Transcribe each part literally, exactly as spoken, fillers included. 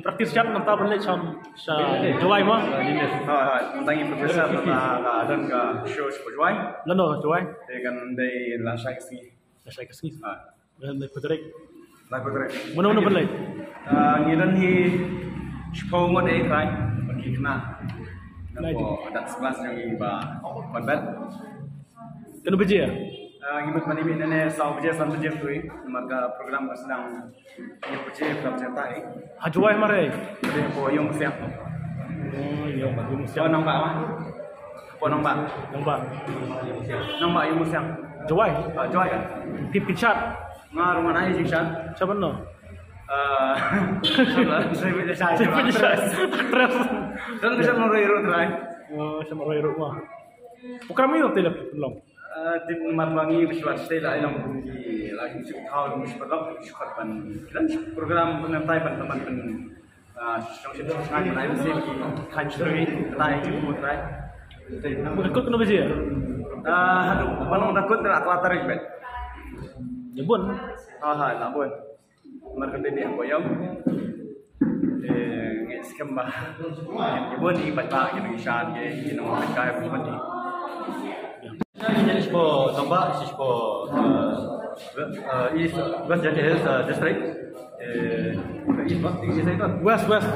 Practice shap nangta ban leit sha, sha Jowai mo? Hooid, hooid. Nangta ngi practice shap nangta ka don ka show sha Jowai. Lano Jowai? Te kan dei la shai ka sngi. La shai ka sngi. Hooid. Ngan leit putrik. Lai putrik. Mano mano ban leit? Ah, ngi don hi shiphew ngut eh trai. Bad ki khynnah. Nai. Nangta dance class jong ngi ba Convent. Katno baje? Ah, ngi mut ban ïa mih nane saw baje, san baje tui. Namar ka program ka sdang hynñiew baje, phra baje tai. Ha Jowai mar ei? Dei hapoh Ïew Mawsiang. Oh, Ïew Mawsiang. Hapoh Nongbah ma? Hapoh Nongbah. Nongbah. Nongbah Ïew Mawsiang. Jowai? Ah, Jowai kan? Phi pynshad? Nga ruh ngan ai jingshan. Sha ban no? Ah, sha ban, sha ban, sha ban. Sha ban, sha ban. Actress. Don ka sha ban roi ruh trai. Oh, sha ban roi ruh ma. Program ïa u te la pynlong. Ah, tip namar ba ngi bishwar stay la ai long ki la ki shu thaw long bishwar long shu kat ban. Don program ban tai ban ban ban. Ah, shong shong shong shong ban ai bisi ki kan shu ri tai ki mu trai. Ba ka kut katno baje? Ah, haduh ban long da kut la kla tarik bet. Ïa bun. Ah, ha, la bun. Mar ka dei hapoh Ïew. Eh, ngi skhem ba ïa bun i paidbah ki nongshad ki, ki nongmihkhmat ki bun. Ngi shiphew Nongbah, shiphew, eh, eh, East, West Jaintia Hills, eh, District. Eh, East, East, East, East. West, West.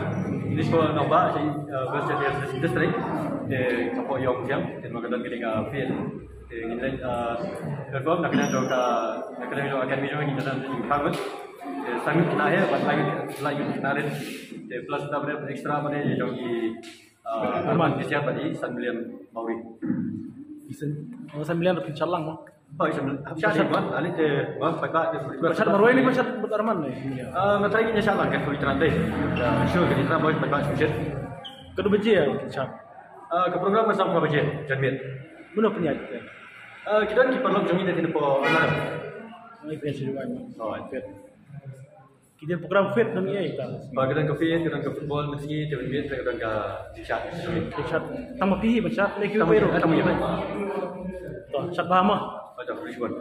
Ngi shiphew Nongbah, shi, eh, West Jaintia Hills District. Eh, hapoh Ïew Mawsiang, te ma ka don kane ka field. Te ngin leit, eh, perform na ka liang jong ka, na ka liang jong academy jong ngi, ngi don san ngut. Te san ngut khynnah hi, bad lai ngut, lai ngut khynnah rit. Te plus ta bad extra bad ïa jong ki, eh, Arman. Arman Bisiat bad i San William Mawrie. I San, oh, San William da pynshad lang mo? Oh, i San William. Pynshad, pynshad. Ba, ali te, ba, ba, ba, te, pynshad marwei ne pynshad bad Arman ne? Ah, nga try ngin ïa shad lang, kan pynshad lang te. Ya, sure, kan ïa try, ba, ba, pynshad. Katno baje ïa pynshad? Ah, ka program ka sdang phra baje janmiet. Mano pynïaid te? Ah, ki don ki paralok jong ngi te, te hapoh Arnam. Ai, pynïaid sha Jowai. Oh, fit. Ki don program fit nang ïa ita. Ba, ki don ka fit, ki don ka football, mynta sngi te ban miet, ki don ka t-shirt. T-shirt. Tang ma phi ban shad, ne ki, tang ma phi, ruh. Tang ma phi. To, shad bha mo. Aja, Richmond.